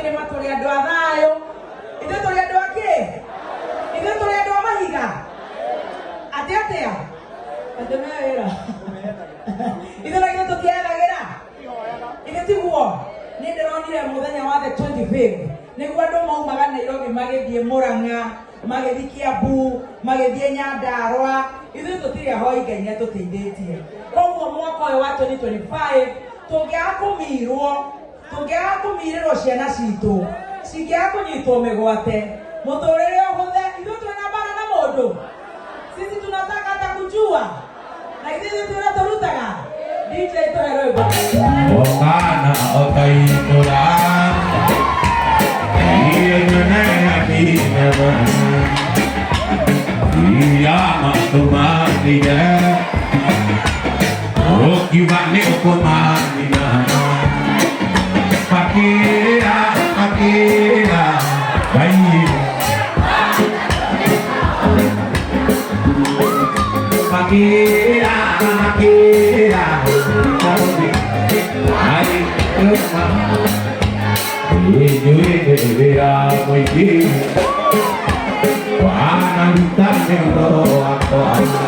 Kĩrĩma tũrĩ andũ a thayũ. Ithuĩ tũrĩ andũ a kĩ? Ithuĩ tũrĩ andũ a mahiga. Atĩ atĩa? Atĩ me wĩra. Ithuĩ na ithuĩ tũtiethagĩra. Ithuĩ tiguo. Niĩ ndĩronire mũthenya wa the 25th nĩguo andũ maumaga Nairobi magĩthiĩ Murang'a, magĩthiĩ Kiambu, magĩthiĩ Nyandarua. Ithuĩ tũtirĩ ahoi Ngai nĩ atũteithĩtie. Koguo mwaka ũyũ wa 2025 tũngĩaga kũmirwo, tũngĩaga kũmirĩrwo ciana citũ, cingĩaga kũnyitwo mĩgwate, mũtũrĩre ũhũthe, ithuĩ twĩna mbara na mũndũ. Sisi tunataka hata kujua. Na ithuĩ ithuĩ twĩra tũrutaga. DJ tũhe rwĩmbo. Okana okaitũra iyo nyone yakinyaga iya matũmanire ũkiuga nĩ ũkũmanina makĩra makĩra Ngai makĩra makĩra Ngai inyuĩ mũingĩ wanaruta nĩ ũndũ wakwa.